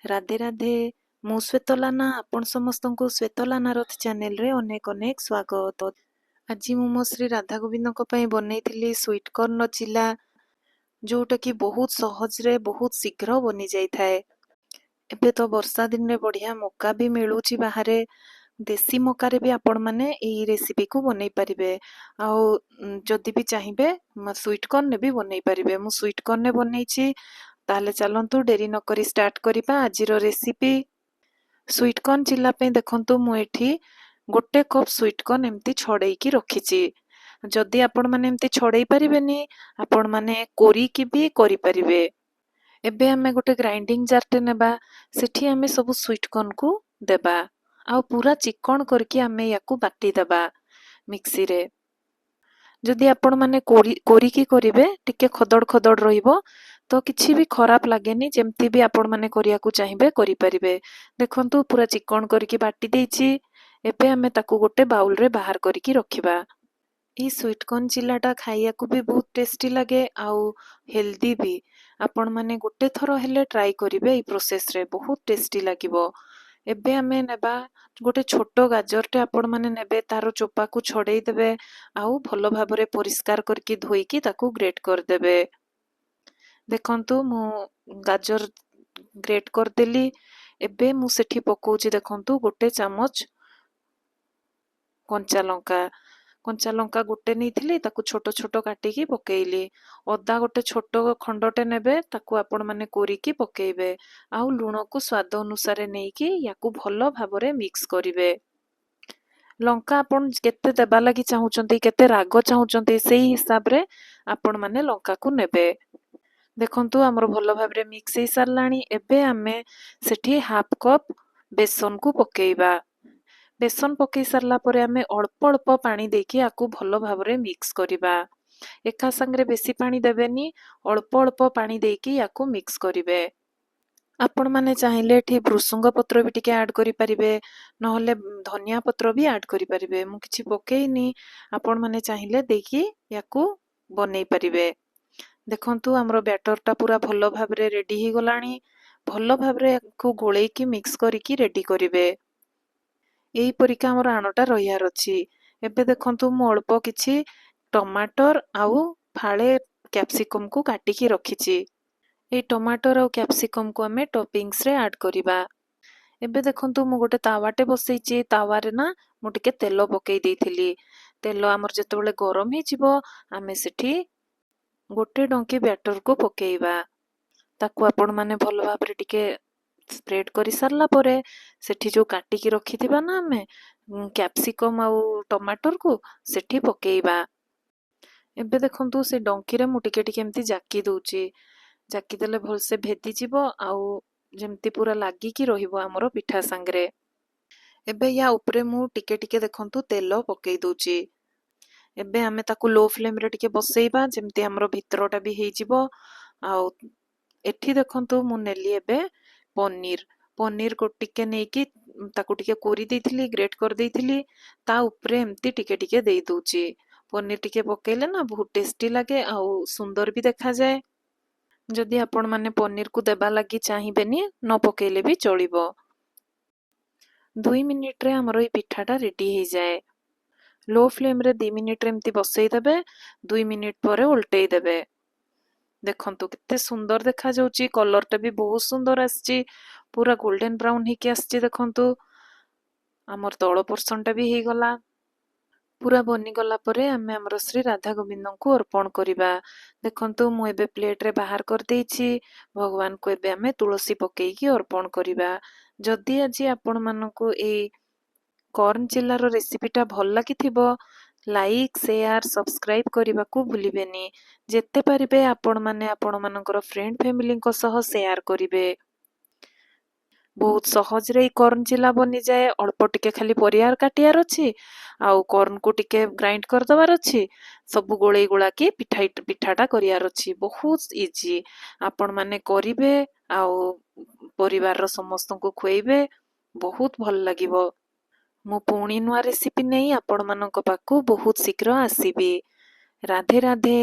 ରାଧେ ରାଧେ। ମୁଁ ଶ୍ୱେତଲାନା, ଆପଣ ସମସ୍ତଙ୍କୁ ଶ୍ୱେତଲାନା ରଥ ଚ୍ୟାନେଲରେ ଅନେକ ଅନେକ ସ୍ୱାଗତ। ଆଜି ମୁଁ ମୋ ଶ୍ରୀ ରାଧା ଗୋବିନ୍ଦଙ୍କ ପାଇଁ ବନେଇଥିଲି ସୁଇଟ୍ କର୍ଣ୍ଣର ଚିଲା, ଯୋଉଟାକି ବହୁତ ସହଜରେ ବହୁତ ଶୀଘ୍ର ବନିଯାଇଥାଏ। ଏବେ ତ ବର୍ଷା ଦିନରେ ବଢ଼ିଆ ମକା ବି ମିଳୁଛି ବାହାରେ। ଦେଶୀ ମକାରେ ବି ଆପଣମାନେ ଏଇ ରେସିପିକୁ ବନେଇ ପାରିବେ, ଆଉ ଯଦି ବି ଚାହିଁବେ ସୁଇଟ୍ କର୍ଣ୍ଣରେ ବି ବନେଇ ପାରିବେ। ମୁଁ ସୁଇଟ୍ କର୍ଣ୍ଣରେ ବନେଇଛି। ତାହେଲେ ଚାଲନ୍ତୁ, ଡେରି ନକରି ଷ୍ଟାର୍ଟ କରିବା ଆଜିର ରେସିପି। ସୁଇଟ୍ କର୍ଣ୍ଣ ଚିଲା ପାଇଁ ଦେଖନ୍ତୁ, ମୁଁ ଏଠି 1 କପ୍ ସୁଇଟ୍ କର୍ଣ୍ଣ ଏମିତି ଛଡ଼େଇକି ରଖିଛି। ଯଦି ଆପଣମାନେ ଏମିତି ଛଡ଼େଇ ପାରିବେନି, ଆପଣମାନେ କୋରିକି ବି କରିପାରିବେ। ଏବେ ଆମେ ଗୋଟେ ଗ୍ରାଇଣ୍ଡିଙ୍ଗ ଜାରଟେ ନେବା, ସେଠି ଆମେ ସବୁ ସୁଇଟ୍ କର୍ଣ୍ଣକୁ ଦେବା ଆଉ ପୁରା ଚିକଣ କରିକି ଆମେ ୟାକୁ ବାଟିଦେବା ମିକ୍ସିରେ। ଯଦି ଆପଣମାନେ କୋରିକି କରିବେ, ଟିକେ ଖଦଡ଼ ଖଦଡ଼ ରହିବ, ତ କିଛି ବି ଖରାପ ଲାଗେନି। ଯେମିତି ବି ଆପଣମାନେ କରିବାକୁ ଚାହିଁବେ କରିପାରିବେ। ଦେଖନ୍ତୁ, ପୁରା ଚିକଣ କରିକି ବାଟି ଦେଇଛି। ଏବେ ଆମେ ତାକୁ ଗୋଟେ ବାଉଲରେ ବାହାର କରିକି ରଖିବା। ଏଇ ସୁଇଟ୍ କର୍ଣ୍ଣ ଚିଲାଟା ଖାଇବାକୁ ବି ବହୁତ ଟେଷ୍ଟି ଲାଗେ ଆଉ ହେଲ୍ଦି ବି। ଆପଣମାନେ ଗୋଟେ ଥର ହେଲେ ଟ୍ରାଏ କରିବେ ଏଇ ପ୍ରୋସେସରେ, ବହୁତ ଟେଷ୍ଟି ଲାଗିବ। ଏବେ ଆମେ ନେବା ଗୋଟେ ଛୋଟ ଗାଜରଟେ। ଆପଣମାନେ ନେବେ, ତାର ଚୋପାକୁ ଛଡ଼େଇ ଦେବେ ଆଉ ଭଲ ଭାବରେ ପରିଷ୍କାର କରିକି ଧୋଇକି ତାକୁ ଗ୍ରେଟ୍ କରିଦେବେ। ଦେଖନ୍ତୁ, ମୁଁ ଗାଜର ଗ୍ରେଟ୍ କରିଦେଲି। ଏବେ ମୁଁ ସେଠି ପକଉଛି, ଦେଖନ୍ତୁ, 1 ଚାମଚ କଞ୍ଚା ଲଙ୍କା। କଞ୍ଚା ଲଙ୍କା ଗୋଟେ ନେଇଥିଲି, ତାକୁ ଛୋଟ ଛୋଟ କାଟିକି ପକେଇଲି। ଅଦା ଗୋଟେ ଛୋଟ ଖଣ୍ଡଟେ ନେବେ, ତାକୁ ଆପଣମାନେ କୋରିକି ପକେଇବେ ଆଉ ଲୁଣକୁ ସ୍ୱାଦ ଅନୁସାରେ ନେଇକି ୟାକୁ ଭଲ ଭାବରେ ମିକ୍ସ କରିବେ। ଲଙ୍କା ଆପଣ କେତେ ଦେବା ଲାଗି ଚାହୁଁଛନ୍ତି, କେତେ ରାଗ ଚାହୁଁଛନ୍ତି, ସେଇ ହିସାବରେ ଆପଣମାନେ ଲଙ୍କାକୁ ନେବେ। ଦେଖନ୍ତୁ, ଆମର ଭଲ ଭାବରେ ମିକ୍ସ ହେଇସାରିଲାଣି। ଏବେ ଆମେ ସେଠି ହାଫ୍ କପ୍ ବେସନକୁ ପକେଇବା। ବେସନ ପକେଇ ସାରିଲା ପରେ ଆମେ ଅଳ୍ପ ଅଳ୍ପ ପାଣି ଦେଇକି ୟାକୁ ଭଲ ଭାବରେ ମିକ୍ସ କରିବା। ଏକା ସାଙ୍ଗରେ ବେଶୀ ପାଣି ଦେବେନି, ଅଳ୍ପ ଅଳ୍ପ ପାଣି ଦେଇକି ୟାକୁ ମିକ୍ସ କରିବେ। ଆପଣମାନେ ଚାହିଁଲେ ଏଠି ଭୃସୁଙ୍ଗ ପତ୍ର ବି ଟିକେ ଆଡ୍ କରିପାରିବେ, ନହେଲେ ଧନିଆ ପତ୍ର ବି ଆଡ୍ କରିପାରିବେ। ମୁଁ କିଛି ପକେଇନି, ଆପଣମାନେ ଚାହିଁଲେ ଦେଇକି ୟାକୁ ବନେଇ ପାରିବେ। ଦେଖନ୍ତୁ, ଆମର ବ୍ୟାଟରଟା ପୁରା ଭଲ ଭାବରେ ରେଡି ହେଇଗଲାଣି। ଭଲ ଭାବରେ ୟାକୁ ଗୋଳେଇକି ମିକ୍ସ କରିକି ରେଡି କରିବେ। ଏଇପରିକା ଆମର ଆଣଟା ରହିବାର ଅଛି। ଏବେ ଦେଖନ୍ତୁ, ମୁଁ ଅଳ୍ପ କିଛି ଟମାଟର ଆଉ ଫାଳେ କ୍ୟାପ୍ସିକମକୁ କାଟିକି ରଖିଛି। ଏଇ ଟମାଟର ଆଉ କ୍ୟାପ୍ସିକମକୁ ଆମେ ଟପିଂସରେ ଆଡ୍ କରିବା। ଏବେ ଦେଖନ୍ତୁ, ମୁଁ ଗୋଟେ ତାୱାଟେ ବସେଇଛି। ତାୱାରେ ନା ମୁଁ ଟିକେ ତେଲ ପକେଇ ଦେଇଥିଲି। ତେଲ ଆମର ଯେତେବେଳେ ଗରମ ହେଇଯିବ, ଆମେ ସେଠି ଗୋଟେ ଡଙ୍କି ବ୍ୟାଟରକୁ ପକେଇବା। ତାକୁ ଆପଣମାନେ ଭଲ ଭାବରେ ଟିକେ ସ୍ପ୍ରେଡ୍ କରିସାରିଲା ପରେ ସେଠି ଯୋଉ କାଟିକି ରଖିଥିବା ନା ଆମେ କ୍ୟାପ୍ସିକମ୍ ଆଉ ଟମାଟରକୁ ସେଠି ପକେଇବା। ଏବେ ଦେଖନ୍ତୁ, ସେ ଡଙ୍କିରେ ମୁଁ ଟିକେ ଟିକେ ଏମିତି ଜାକି ଦଉଛି। ଜାକି ଦେଲେ ଭଲସେ ଭେଦିଯିବ ଆଉ ଯେମିତି ପୁରା ଲାଗିକି ରହିବ ଆମର ପିଠା ସାଙ୍ଗରେ। ଏବେ ୟା ଉପରେ ମୁଁ ଟିକେ ଟିକେ, ଦେଖନ୍ତୁ, ତେଲ ପକେଇ ଦଉଛି। ଏବେ ଆମେ ତାକୁ ଲୋ ଫ୍ଲେମରେ ଟିକେ ବସେଇବା, ଯେମିତି ଆମର ଭିତରଟା ବି ହେଇଯିବ। ଆଉ ଏଠି ଦେଖନ୍ତୁ, ମୁଁ ନେଲି ଏବେ ପନିର। ପନିର ଟିକେ ନେଇକି ତାକୁ ଟିକେ କୋରି ଦେଇଥିଲି, ଗ୍ରେଟ୍ କରିଦେଇଥିଲି, ତା ଉପରେ ଏମିତି ଟିକେ ଟିକେ ଦେଇ ଦଉଛି। ପନିର ଟିକେ ପକେଇଲେ ନା ବହୁତ ଟେଷ୍ଟି ଲାଗେ ଆଉ ସୁନ୍ଦର ବି ଦେଖାଯାଏ। ଯଦି ଆପଣମାନେ ପନିରକୁ ଦେବା ଲାଗି ଚାହିଁବେନି, ନ ପକେଇଲେ ବି ଚଳିବ। 2 ମିନିଟରେ ଆମର ଏଇ ପିଠାଟା ରେଡି ହେଇଯାଏ। ଲୋ ଫ୍ଲେମରେ 2 ମିନିଟରେ ଏମିତି ବସେଇ ଦେବେ, 2 ମିନିଟ ପରେ ଓଲଟେଇ ଦେବେ। ଦେଖନ୍ତୁ, କେତେ ସୁନ୍ଦର ଦେଖାଯାଉଛି। କଲରଟା ବି ବହୁତ ସୁନ୍ଦର ଆସିଛି, ପୁରା ଗୋଲ୍ଡେନ ବ୍ରାଉନ ହେଇକି ଆସିଛି। ଦେଖନ୍ତୁ, ଆମର ତଳ ପୋର୍ସନଟା ବି ହେଇଗଲା। ପୁରା ବନିଗଲା ପରେ ଆମେ ଆମର ଶ୍ରୀ ରାଧା ଗୋବିନ୍ଦଙ୍କୁ ଅର୍ପଣ କରିବା। ଦେଖନ୍ତୁ, ମୁଁ ଏବେ ପ୍ଲେଟରେ ବାହାର କରିଦେଇଛି। ଭଗବାନଙ୍କୁ ଏବେ ଆମେ ତୁଳସୀ ପକେଇକି ଅର୍ପଣ କରିବା। ଯଦି ଆଜି ଆପଣମାନଙ୍କୁ ଏଇ କର୍ନ ଚିଲାର ରେସିପିଟା ଭଲ ଲାଗିଥିବ, ଲାଇକ୍, ସେୟାର, ସବସ୍କ୍ରାଇବ୍ କରିବାକୁ ଭୁଲିବେନି। ଯେତେ ପାରିବେ ଆପଣମାନେ ଆପଣମାନଙ୍କର ଫ୍ରେଣ୍ଡ ଫ୍ୟାମିଲିଙ୍କ ସହ ସେୟାର କରିବେ। ବହୁତ ସହଜରେ ଏଇ କର୍ନ ଚିଲା ବନିଯାଏ। ଅଳ୍ପ ଟିକେ ଖାଲି ପରିବା କାଟିବାର ଅଛି ଆଉ କର୍ନକୁ ଟିକେ ଗ୍ରାଇଣ୍ଡ କରିଦେବାର ଅଛି, ସବୁ ଗୋଳେଇ ଗୋଳାକି ପିଠାଟା କରିବାର ଅଛି। ବହୁତ ଇଜି। ଆପଣମାନେ କରିବେ ଆଉ ପରିବାରର ସମସ୍ତଙ୍କୁ ଖୁଏଇବେ, ବହୁତ ଭଲ ଲାଗିବ। ମୁଁ ପୁଣି ନୂଆ ରେସିପି ନେଇ ଆପଣମାନଙ୍କ ପାଖକୁ ବହୁତ ଶୀଘ୍ର ଆସିବି। ରାଧେ ରାଧେ।